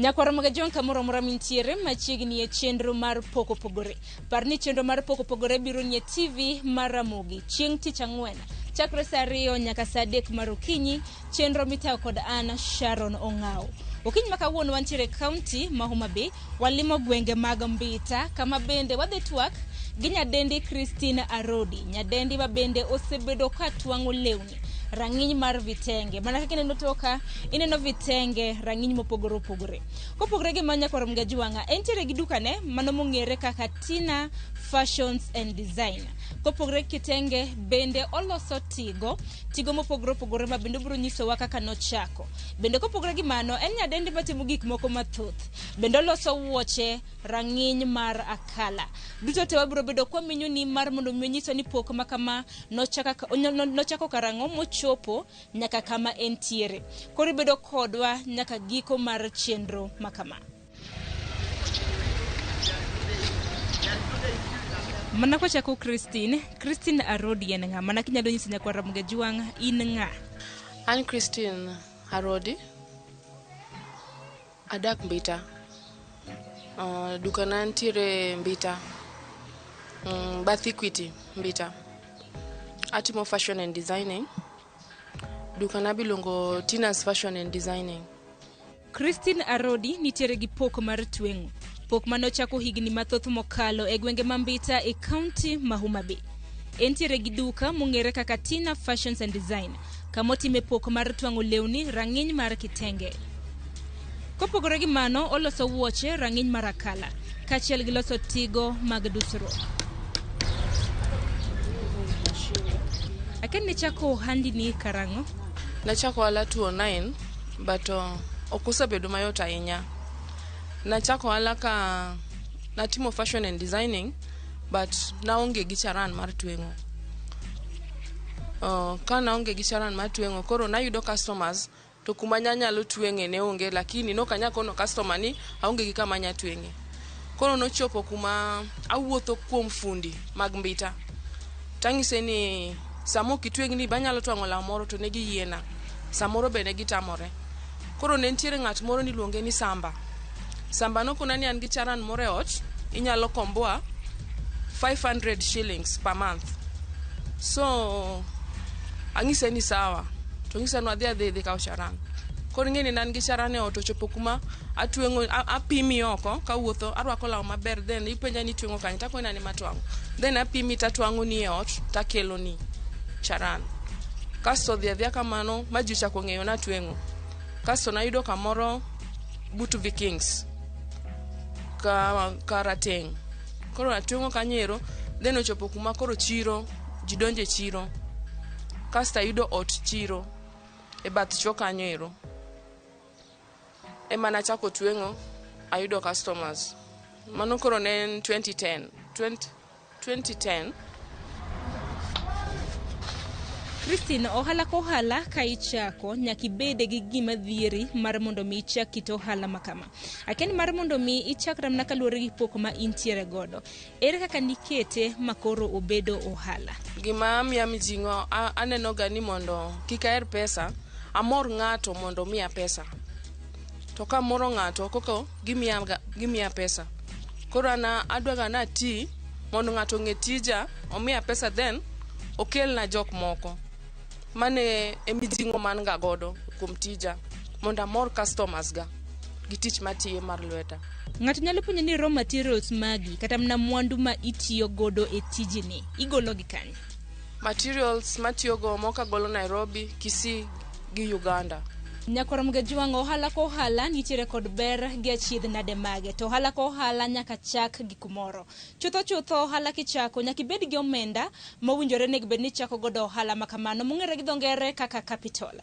Nyakwar Magajon kamoro amora mintiere machiegni e chenro mar Pok Opogore. Par ni chenro mar Pok Opogore biro nie TV mar Ramogi chieng' tich ang'wen chakre saa 2 nyaka saa 3 mar okinyi, chenro mitayo kod an Sharon Ong'awo. Okinyi ma kawuono wantiere e kaunti ma Homa Bay, walimo gwenge mag Mbita kama bende wadhi twak gi nyadendi Christine Arodi, nyadendi ma bende osebedo ka twang'o lewni rang'iny mar vitenge. Mana kaka ineno toka, ineno vitenge rang'iny mopogore opogore. Kopogore gi mano nyakwar Mgajwang'a, entiere gi dukane mano mong'ere kaka Tina Fashions and Design. Kopogore gi kitenge, bende oloso tigo, tigo mopogore opogore ma bende obiro nyisowa kaka nochako. Bende kopogore gi mano, en nyadendi matimo gik moko mathoth. Bende oloso wuoche rang'iny mar akala. Duto te wabiro bedo kwa minyoni mar mondo mi onyiswa ni pok ma kama nochako karang'o mochopo nyaka kama entiere. Koro ibedo kodwa nyaka giko mar chenro ma kama. Mana kwachako Christine, Christine Arodi en ng'a? Mana kinyalo nyiso nyakwar Ramogi Ajwang' in ng'a? An Christine Arodi. Adak Mbita. Dukana nitiere Mbita. Bath Equity, Mbita. Atimo fashion and designing. Dukana biluongo Tina's Fashion and Designing. Christine Arodi nitiere gi pok mar tweng'o. Pok mane ochako higni mathoth mokalo e gwenge ma Mbita e kaunti ma Homa Bay. Entiere gi duka mong'ere kaka Tina Fashions and Design, kama otime pok mar twang'o lewni rang'iny mar kitenge. Kopogore gi mano, oloso wuoche rang'iny mar akala, kaachiel gi loso tigo mag dusruok. Akia ni nichako ohandini karang'o? Nachako ohala 2009 but ok osebedo mayot ahinya. Nachako ohala ka natimo fashion and designing but naonge gi charan mar tweng'o. Ka naonge gi charan mar tweng'o koro nayudo customers to kuma nanyalo tweng'e ne onge lakini nok anyal kono customer ni aonge gi kama anya tweng'e. Koro nochopo kuma awuotho kuom fundi mag Mbita tang'ise ni sama ok itweng'ni be anyalo twang'o law moro to ne giyiena. Samoro be ne gitamore. Koro ne nitiere ng'at moro niluonge ni Samba. Samba nokona ni an gi charan moro e ot, inyalo komboa 500 shillings per month. So ang'ise ni sawa. To onyisa ni wadhi adhi dhi kawo charan. Koro ing'e ni ne an gi charan e ot ochopo kuma atweng'o apimi oko kawuotho arwako law maber then ipenja ni itweng'o kanye takoni an ema atwang'o. Then apimi tatwang'o ni e ot takeloni charan. Kasto dhi adhiya kamano ma ji ochako ng'eyo ni atweng'o. Kasto nayudo kamoro but Vikings ka Karateng'. Koro atweng'o kanyo ero then ochopo kuma koro chiro ji donjo e chiro. Kasto ayudo ot chiro e bath cho kanyo ero. Ema nachako tweng'o ayudo customers. Mano koro ne en 2010. 20, 2010. Christine, ohala ka ohala ka ichako nyaka ibede gi gima dhieri mar mondo mi ichak kit ohala ma kama. Akia ni mar mondo mi ichak ramna kaluwore gi pok ma intiere godo. Ere kaka nikete ma koro obedo ohala? Gima miya mijing'o aneno ga ni mondo kik aher pesa, amor ng'ato mondo omiya pesa. To kamoro ng'ato koko gimiya pesa. Koro an adwa ga nati mondo ng'ato ong'e tija, omiya pesa then okelna jok moko. Mano e mijing'o ma an ga godo kuom tija mondo amor customers ga gi tich matiyo mar lweta. Ng'ato nyalo penjo ni raw materials magi kata mana mwandu ma itiyo godo e tijini igolo gi kanye? Materials matiyogo moko agolo Nairobi, Kisii gi Uganda. Nyakwar Mgajwang' ohala ka ohala nitiere kod ber gi achiedh nade mage to ohala ka ohala nyaka chak gi kumoro. Chutho chutho ohala kichako nyaka ibed gi omenda mowinjore nego bed ni ichako godo ohala ma kamano mong'ere gi dho ngere kaka capital.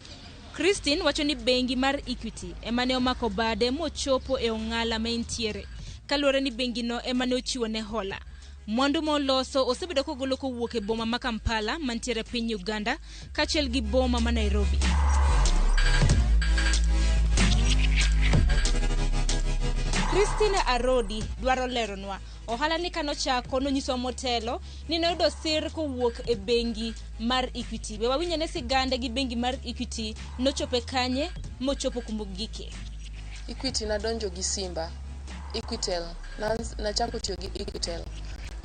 Christine wacho ni bengi mar Equity ema ne omako bade mochopo e ong'ala ma entiere kaluwore ni bengino ema ne ochiwo ne hola. Mwandu ma oloso osebedo kogolo kowuok e boma ma Kampala mantiere piny Uganda kaachiel gi boma ma Nairobi. Christine Arodi dwaro leronwa ohala ni kanochako nonyisowa motelo ni noyudo sir kowuok e bengi mar Equity. Be wawinj ane sigande gi bengi mar Equity nochope kanye mochopo kumogike. Equity nadonjo gi simba. Equitel nachako tiyo gi Equitel.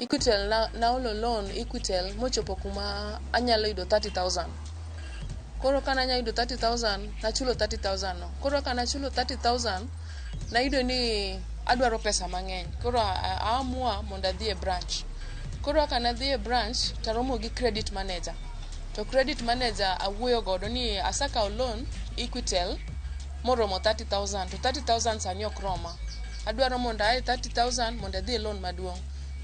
Equitel naolo loan Equitel mochopo kuma anyalo yudo 30,000. Koro ka nanya yudo 30,000, nachulo 30,000 no. Koro ka nachulo 30,000, nayudo ni adwaro pesa mang'eny. Koro aamua mondo adhi e branch. Koro kaka nadhi e branch, taromo gi credit manager. To credit manager awuoyo godo ni asakawo loan Equitel moromo 30,000 to 30,000 sani ok roma. Adwaro mondo ae 30,000 mondo adhi e loan maduong'.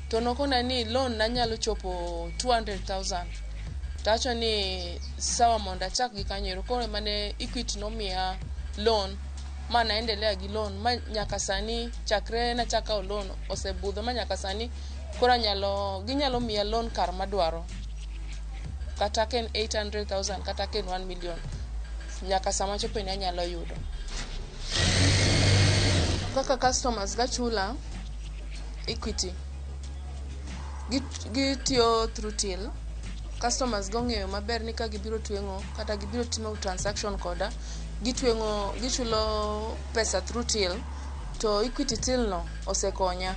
To nokona ni loan nanyalo chopo 200,000. Tawacho ni sawa mondo achak gi kanyo ero. Koro mane Equity nomiya loan ma naendelea gi loan ma nyaka sani chakre nachak kawo loan osebudho ma nyaka sani koro anyalo ginyalo miya loan kar madwaro. Kata ka en 800,000 kata ka en 1 million. Nyaka sama chopo ni anyalo yudo. Kaka customers ga chula Equity, gitiyo through till. Customers go ong'eyo maber ni ka gibiro tweng'o kata gibiro timo transaction koda, gitweng'o gichulo pesa through till to Equity till no osekonya.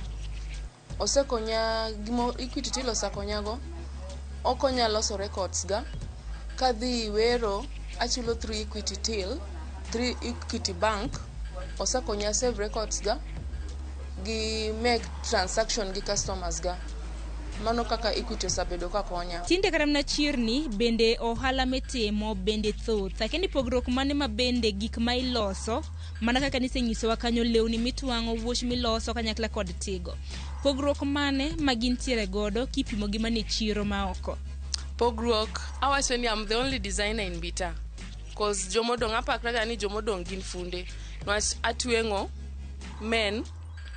Osekonya gimo Equity till osekonya go. Okonya loso records ga. Kadhi wero achulo through Equity till, through Equity Bank. Osekonya save records ga gi make transaction gi customers ga. Mano kaka Equity osebedo ka konya. Tinde kata mana chirni bende ohala mitimo bende thoth. Akia ni pogruok mane ma bende gik ma iloso mana kaka nisenyisowa kanyo lewni mitwang'o, wuoch miloso kanyakla kod tigo. Pogruok mane ma gintiere godo kipimo gi mane chiro maoko? Pogruok, awacho ni I'm the only designer in Mbita. Cause jomodong' apakra ga ni jomodong' gin funde. Niwach atweng'o men,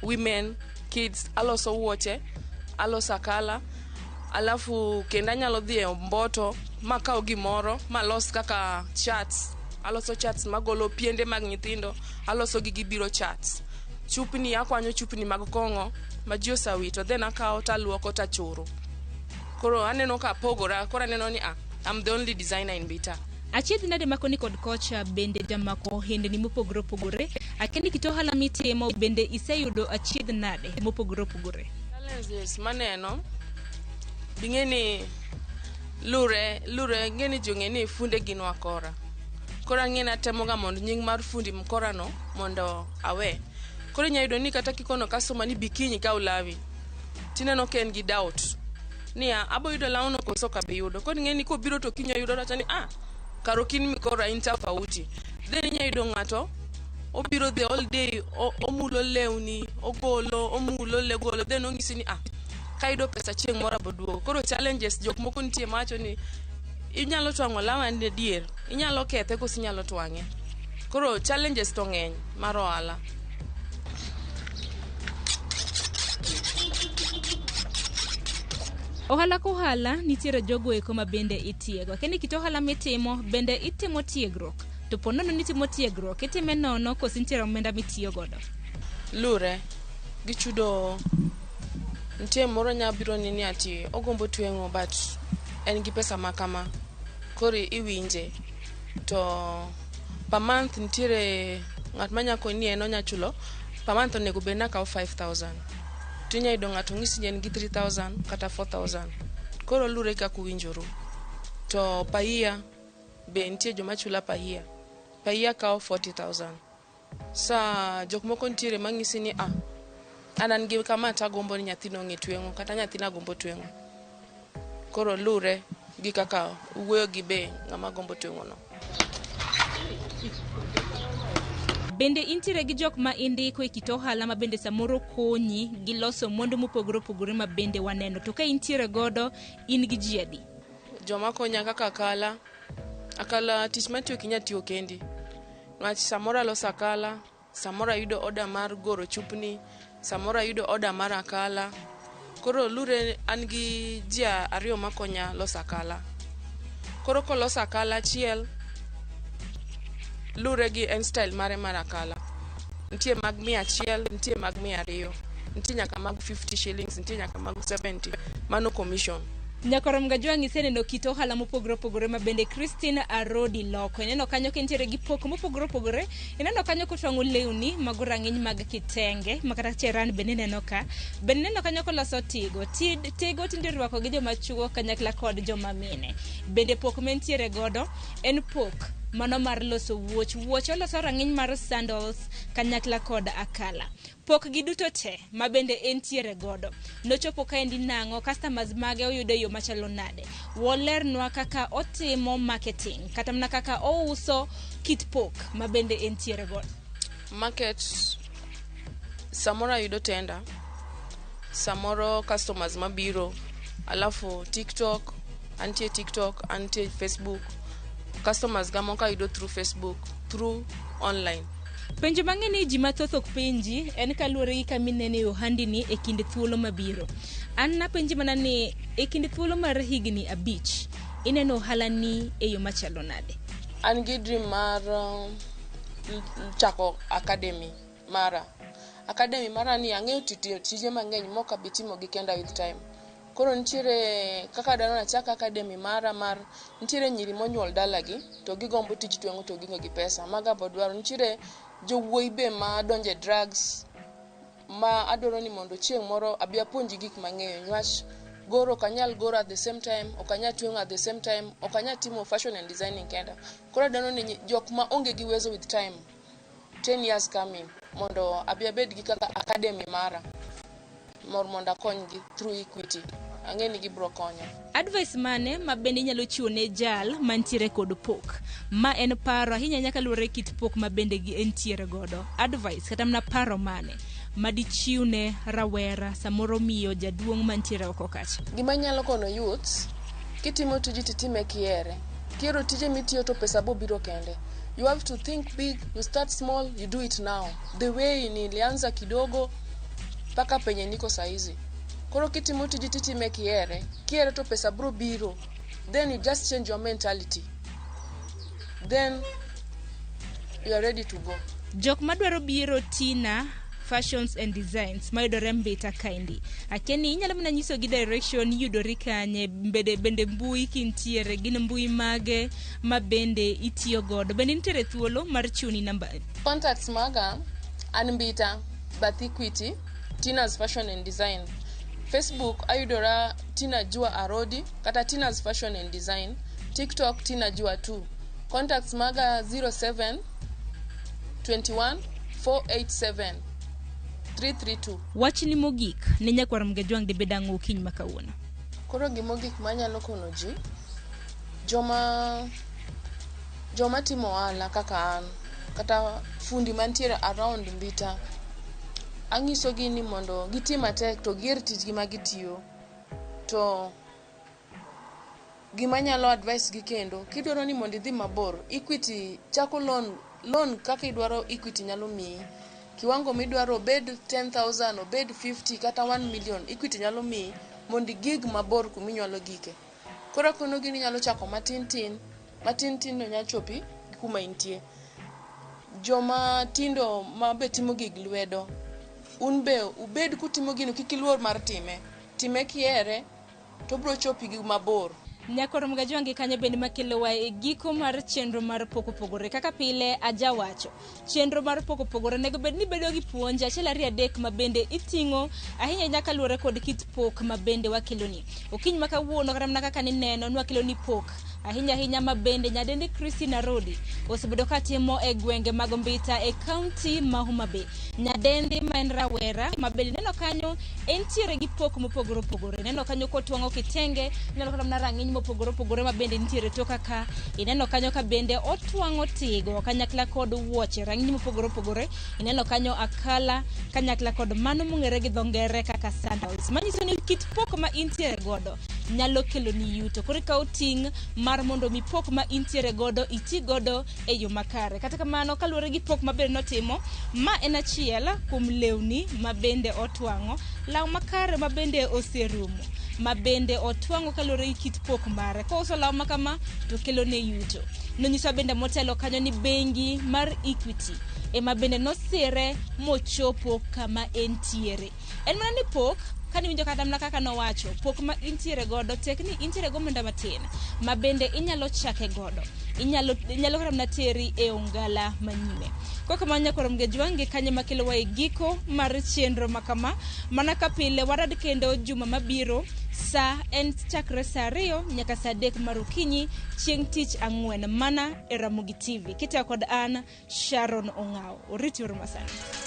women, kids, aloso wuoche, aloso akala, alafu kendo anyalo dhi e mboto makaw gimoro malos kaka charts. Aloso charts magolo piende mag nyithindo, aloso gi gibiro charts. Chupni, akwanyo chupni mag kong'o ma ji osewito then akawo taluoko tachoro. Koro aneno ka apogora, koro aneno ni I'm the only designer in Mbita. Achiedh nade ma koni kod kocha bende jamako ohendni mopogore opogore. Akia ni kit ohala mitimo bende iseyudo achiedh nade mopogore opogore? Challenges maneno, ing'e ni lure, lure, ing'e ni ji ong'e ni funde gin wakora. Koro ang'e ni atemoga mondo nying mar fundi mkora no mondo awe. Koro inya yudo ni kata kikono customer ni bi kiny ikaw lawi, tineno ka en gi doubt niya abo yudo lawno koso ok abi yudo. Koro ing'e ni kobiro to kiny oyudo towacho ni kara ok in mikora in tofauti. Then inya yudo ng'ato obiro the whole day omulo lewni, ogolo, omulo ogolo then onyisi ni kayudo pesa chieng' moro abo duogo. Koro challenges jok moko nitie mawacho ni inyalo twang'o lawani adier, inyalo kethe koso inyalo twang'e. Koro challenges to ng'eny mar ohala. Ohala kohala nitiere jogo eko ma bende itiego. Akia ni kit ohala mitimo bende itimo tiegruok. To po nono ni itimo tiegruok, itime nono koso nitiere omenda mitiyo godo? Lure gichudo nitie moro nya biro ni ati ogombo tweng'o but en gi pesa ma kama. Koro iwinje. To per month nitiere ng'at manya koni ni en onya chulo per month onego bed ni akawo 5,000. Tinya yudo ng'ato ng'isi ni en gi 3,000 kata 4,000. Koro lure kaka uwinjoru. To per year be nitie joma chula per year. Per year kawo 40,000. Sa jok moko nitiere mang'isi ni an gi kama tagombo ni nyathina ong'e tweng'o kata nyathina gombo tweng'o. Koro lure gi kaka uwuoyo gi be ng'ama gombo tweng'o no. Bende intiere gi jok ma indiko e kit ohala ma bende samoro konyi gi loso mwandu mopogore opogore ma bende waneno. To ka intiere godo, in gi ji adi? Joma konya kaka akala, akala tich matiyo ok inyal tiyo kendi. Niwach samoro aloso akala, samoro ayudo order mar goro chupni, samoro ayudo order mar akala. Koro lure an gi ji ariyo makonya loso akala. Koro koloso akala achiel, lure gi en style mare mar akala. Nitie mag 100, nitie mag 200, nitie nyaka mag 50 shillings, nitie nyaka mag 70. Mano commission. Nyakorom Gajwang' iseneno kit ohala mopogore opogore ma bende Christine Arodi loko. Ineno kanyo kentiere gi pok mopogore opogore. Ineno kanyo kotwang'o lewni mago rang'iny mag kitenge ma kata cheran bende ineno ka. Bende ineno kanyo koloso tigo. Tigo tinde irwako gi joma chuo kanyakla kod joma mine. Bende pok mentiere godo en pok mano mar loso wuoch. Wuoch oloso rang'iny mar sandals kanyakla kod akala. Pok gi duto te ma bende entiere godo. Nochopo kaendi nang'o, customers mage oyudo e yo machalo nade. Wolernwa kaka otimo marketing kata mana kaka ouso kit pok ma bende entiere godo. Market samoro ayudo tender, samoro customers mabiro, alafu TikTok, antie TikTok, antie Facebook. Customers ga moko ayudo through Facebook, through online. Penjo mang'e ni ji mathoth ok penji en kaluwore gi kama inene e ohandini e kind thuolo mabiro. An napenji mana ni e kind thuolo mar higni 5 ineno ohala ni e yo machalo nade? An gi dream mar chako academy mara. Academy mara ni ang'eyo tiyo tije mang'eny mok abi timo gi kenda with time. Koro nitiere kaka adwaro nachak academy mara mar nitiere nyiri monyuol dalagi to gigombo tij tweng'o to gionge gi pesa. Mago abo dwaro. Nitiere jowuoyi be madonjo e drugs ma adwaro ni mondo chieng' moro abi apuonjgi gik mang'eyo niwach goro ok anyal goro at the same time, ok anyal tweng'o at the same time, ok anyal timo fashion and designing kenda. Koro adwaro ni jok ma onge gi uwezo with time 10 years coming mondo abi abed gi kaka academy mara mor mondo akonygi through Equity. Ang'e ni gibiro konya. Advice mane ma bende inyalo chiwo ne jal mantiere kod pok? Ma en paro ahinya ahinya kaluwore kit pok ma bende gi entiere godo. Advice kata mana paro mane madichiw ne rawera samoro miyo jaduong' mantiere oko kacha? Gima anyalo kono youths, kitimo tiji titime kihere. Kihero tije mitiyo to pesa bo biro kende. You have to think big, you start small, you do it now. The way nilianza kidogo mpaka penye niko saizi. Koro kitimo tiji titime kihere, kihere to pesa bro biro. Then you just change your mentality. Then you are ready to go. Jok madwaro biro Tina Fashions and Designs mayudore Mbita kaendi. Akia ni inyalo mana nyisogi direction yudori kanye, bende mbui kintiere, gin mbui mage ma bende itiyo godo. Bende nitiere thuolo mar chiwoni namba? Contacts maga an Mbita, bath Equity, Tina's Fashion and Design. Facebook ayudora Tina Jua Arodi kata Tina's Fashion and Design. TikTok Tina Jua 2. Contacts maga 07 21 487 332. Wachni mogik ne nyakwar Mgajwang' dibed ang'o okinyi ma kawuono? Koro gimogik manyalo kono ji, joma timo ohala kaka an, kata fundi mantiere around Mbita, anyisogi ni mondo giti matek to giher tijgi ma gitiyo. To gima anyalo advice gi kendo, kidwaro ni mondo idhi mabor, Equity chako loan kaka idwaro Equity nyalo miyi. Kiwango midwaro obed 10,000, obed 50 kata 1 million, Equity nyalo miyi mondo igig mabor kuminyalo gike. Koro akonogi ni inyalo chako matin tin, matin tin no nyalo chopi kuma intie. Joma tindo ma be timo gig lwedo, un be ubed kutimo gino kik iluor mar time. Time kihere to obiro chopi gi mabor. Nyakwar Mgajwang' gi kanyo bende makelowa e giko mar chenro mar pok opogore. Kaka pile ajawacho, chenro mar pok opogore onego bed ni bedo gi puonj 1 2 3 ma bende iting'o ahinya ahinya kaluwore kod kit pok ma bende wakeloni. Okinyi ma kawuono kata mana kaka nineno nwakeloni pok ahinya ahinya ma bende nyadendi Christine Arodi osebedo katimo e gwenge mag Mbita e kaunti ma Homa Bay. Nyadendi ma en rawera ma bende neno kanyo entiere gi pok mopogore opogore. Neno kanyo kotwang'o kitenge, ineno kata mana rang'iny mopogore opogore ma bende nitiere toka ka. Ineno kanyo ka bende otwang'o tigo kanyakla kod wuoche rang'iny mopogore opogore. Ineno kanyo akala kanyakla kod mano mong'ere gi dho ngere kaka sandals. Manyiso ni kit pok ma intiere godo nyalo kelo ni yuto. Koro ikawo ting' mar mondo mi pok ma intiere godo iti godo e yo makare. Kata kamano kaluwore gi pok ma bende notimo, ma en achiel kuom lewni ma bende otwang'o, law makare ma bende oserumo, ma bende otwang'o kaluwore gi kit pok mare. Kouso law ma kama to kelo ne yuto. Nonyisowa bende motelo kanyo ni bengi mar Equity ema bende nosire mochopo kama entiere. En mana ni pok Kane iwinjo kata mana kaka nowacho, pok ma intiere godo tek ni intiere gomenda matin ma bende inyalo chake godo. Inyalo inyalo kata mana teri e ongala manyime. Kok kamano nyakwar Mgejwang' gi kanye makelowa e giko mar chenro ma kama. Mana ka pile warad kendo juma mabiro sa en chakre sa 2 nyaka sa 3 mar okinyi chieng' tich ang'wen mana e Ramogi TV. Kitayo kod an Sharon Ong'awo. Oriti uru masani.